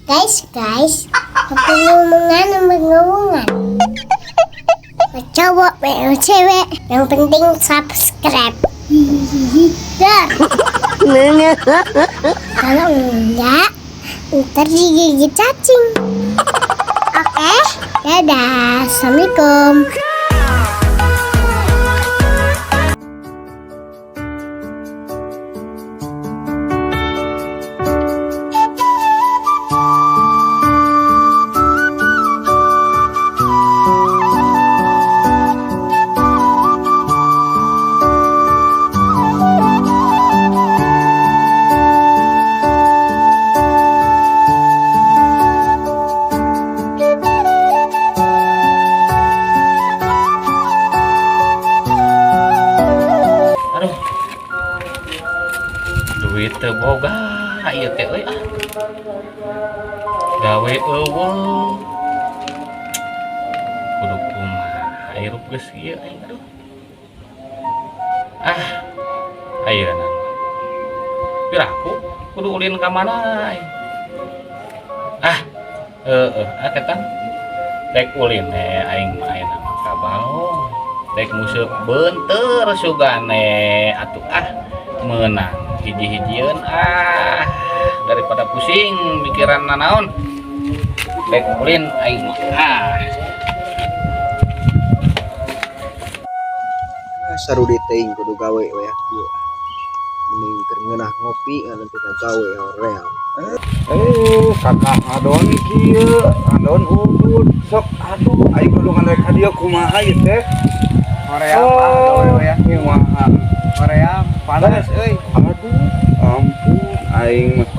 Guys, guys, pengumuman, pengumuman. Mau cowok, mau cewek, yang penting subscribe. Hihihi. Dar. Kalau enggak, ntar digigit cacing. Oke, dadah. Assalamualaikum. Aduh. Duit teu boga ieu teh euy ah. Gawe euweuh. Kudu kumaha hirup geus kieu aing, aduh. Ah. Ayeuna mah. Piraku kudu ulin ka mana aing. Ah. Heeh, ah ketang. Rek ulin aing mah ayeuna mah ka balong. Rek nguseup beunteur sugane atuh ah, meunang hiji-hijieun ah, daripada pusing mikiran nanaon. Rek ulin aing mah ah. Sarudi teuing kudu gawe we ya kieu. Mending keur ngeunah ngopi ngan teu gawe hoream. Eh, kakak ngadon kieu, ngadon udud. Sok aduh, aing kudu ngalek ka dieu kumaha ieu teh? Hoream ah gawe we ya. Kumaha? Hoream panas euy. Aduh, ampun aing mah.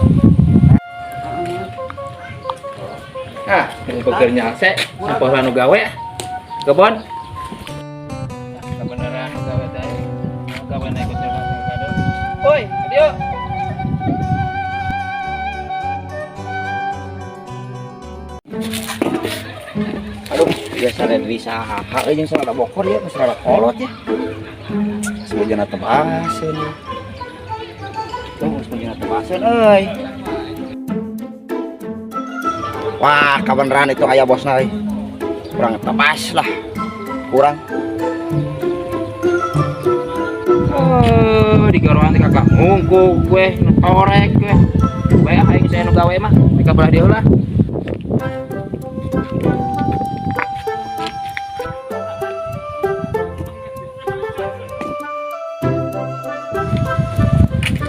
Ah, beker nyalse sapolah nu gawe kebon. Kebenaran nu gawe teh nu gawe na ikut nyoba kado. Woi, dieu. Aduh, biasa dari saha euy jeung sarada bokor ya, sarada kolot ya. Sebujana tebaseun. Tuh, sebujana tebaseun euy. Wah, kabeneran itu aya bosna euy. Kurang tebas lah. Kurang. Oh, digoroan teh kakak ngungkuk we, nu torek we. Bae aing saya nu gawe mah, mereka belah dieu lah.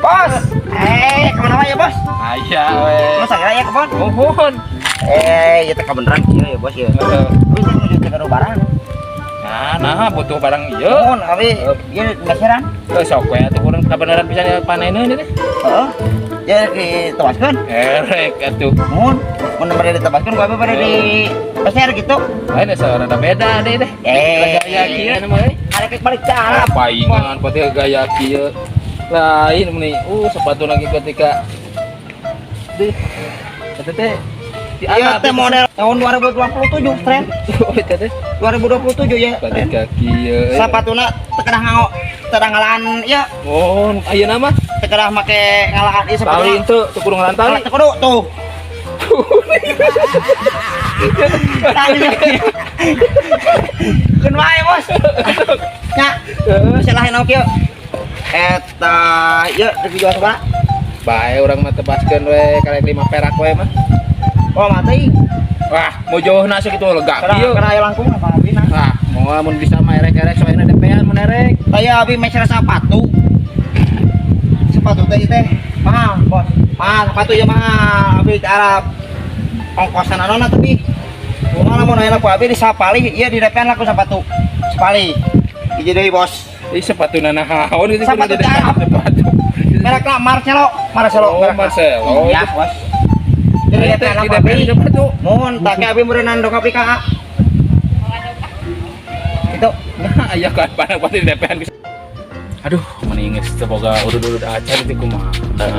Bos, eh kemana wae ya bos? Aya we. Masa kira ya kebon? Mohon. Eh, ieu teh kabeneran kieu ya bos ya. Heeh. Wih, teh nuju teh barang. Nah, nah butuh barang ieu. Mohon, abi ieu meseran. Heuh, sok we atuh urang kabeneran bisa paneneun ieu teh. Heeh. Ya ditebaskeun. Erek atuh. Mohon, mun bade ditebaskeun ku abi bade di peser gitu. Lain asa rada beda deh teh. Eh. Gaya kieu na mah euy. Arek balik ke Arab. Paingan pati gaya kieu. Lain meni. Sepatu lagi ketika deh. Eta teh di Iya Arab teh model tahun 2027 tren. Oh, eta teh 2027 ya. Tren. ketika kieu. Sapatuna teu kedah nganggo, teu kedah ngalaan ieu, Oh, ayeuna mah teu kedah make ngalaan ieu tali sepatu. henteu teu kudu ngalaan tali. Teu kudu tuh. Tali. Keun wae bos. Nya, bisa lain kieu. Eta ieu dijual sabaraha? Bae urang mah tebaskeun we karek 5 perak we mah. Oh, mati. Wah, mau jauh nasi gitu lega Kana kieu. kana aya langkung apa abi nah. Wah, mau mun bisa mah erek-erek soalnya DP-an mun erek. Aya abi meser sepatu. Sepatu teh teh mahal, bos. Mahal sepatu ya mahal. Abi di Arab. Ongkosan anona tapi kumaha lamun aya ku abi di sapali, ieu di DP-an lah ku sepatu. Sapali. Hiji deui, bos. Ih, sepatu naon gitu Sepatu kudu di Arab. Sepatu. Merekna Marcelo, Marcelo. Oh, merekna. Marcelo. Iya, bos. Jadi Di DP-an lah di ku DP-an abi. sepatu. Mun tak abi meureunnan dongkap ka. Itu Nah, aya kan pada pasti di DP-an. Aduh, mending geus teu boga udud-udud acan itu kumaha.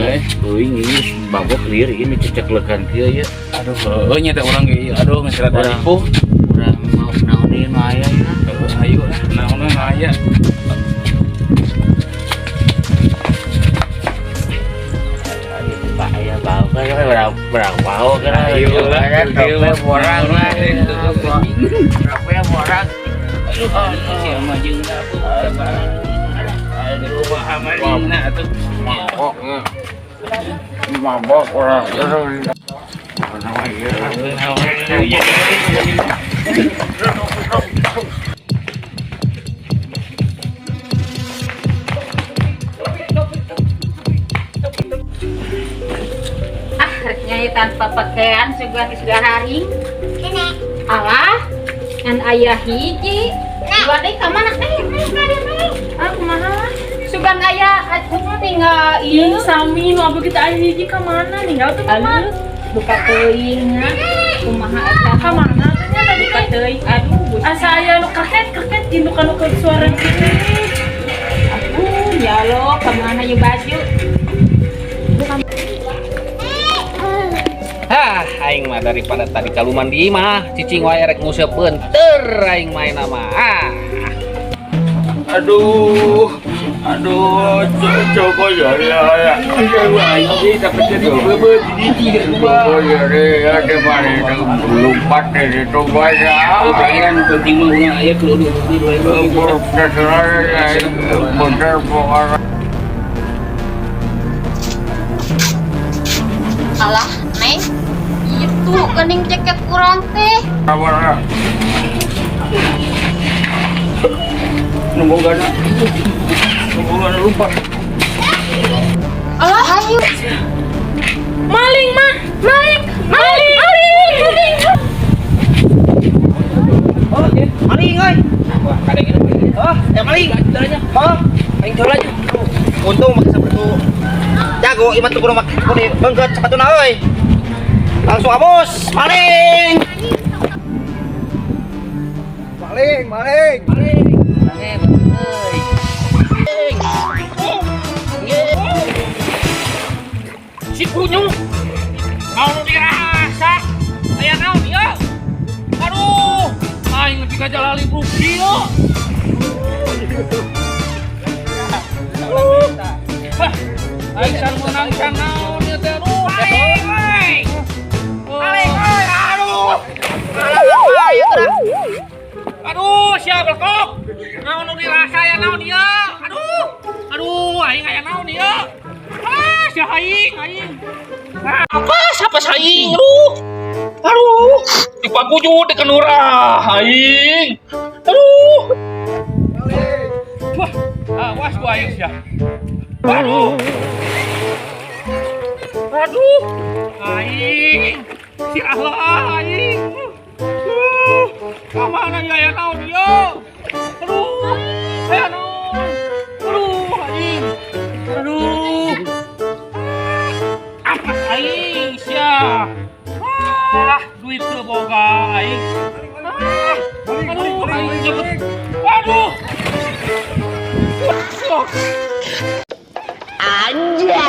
Eh, euy geus babok lieur ieu nu ceceklekan kieu ya. Aduh, heueuh nya teh urang ge aduh geus rada Urang. ripuh. Urang mau naon ieu nu aya ya. Heueuh, ayo lah, naonna aya. Aduh, Pak aya bau. Kan berang mau kan. Ayo lah, Kafe borang lah. Kafe borang. Aduh, siapa jeung aku. Aduh, kumaha malingna atuh. Mabok. Mabok orang. Ah, rek nyanyi tanpa pakaian sugan geus garing. Alah, ngan aya hiji. Dua deui ka mana? Eh, eh, ka dieu, eh. Ah, kumaha? Sugan aya atuh tinggal Ih, ieu. sami nu abdi kita aya hiji ka mana ninggal tuh mah? Aduh, buka teuing nya. Kumaha eta? Ka mana teh nya tadi Buka teh? teuing. Aduh, Gusti. Asa aya nu kaget-kaget jeung nu kanu suara kieu. Aduh, ya Allah, ka mana ieu baju? Hah, aing mah daripada tadi caluman di imah, cicing wae rek nguseupeun teur aing mah ayeuna mah. Ah. Aduh, aduh, coba ya ya ya. Coba ya ya di mana itu lompat dari coba ya. Penting mah urang aya kudu Bener pokoknya. Alah, Neng. Itu kening jaket kurang teh. Kabar. Nunggu gana, nunggu gana lompat. Alah, ayo. Maling mah, maling, maling, maling, maling. Oh, maling euy. Oh, ya maling. Oh, Aing aja. Untung make sepatu jago, ieu mah tuh kudu make kudu beungkeut sepatuna euy. Langsung abos, maling. Maling, maling. Si kunyung mau nu dirasa aya naon ieu? Aduh, aing nepi ka jalali rugi ieu. Hah, aing can meunang can naon ieu teh aduh. Maling, maling. Maling, aduh. Aduh, siapa kok? Naon nu dirasa aya naon ieu? Aduh. Aduh, aing aya naon ieu? Ah, si aing, aing. Ah, apa siapa saing aduh. Aduh, dipagujud di kenurah aing. Aduh. Wah, awas gua aing sia. Aduh. Aduh. Aing. Si Allah aing. Kamana ya aya naon ieu? Aduh. Aya naon? Aduh, aing. Aduh. Apa aing sia? Ah, duit teu boga aing. Ah, aduh, aing nyebut. Aduh. Sok. Anjay.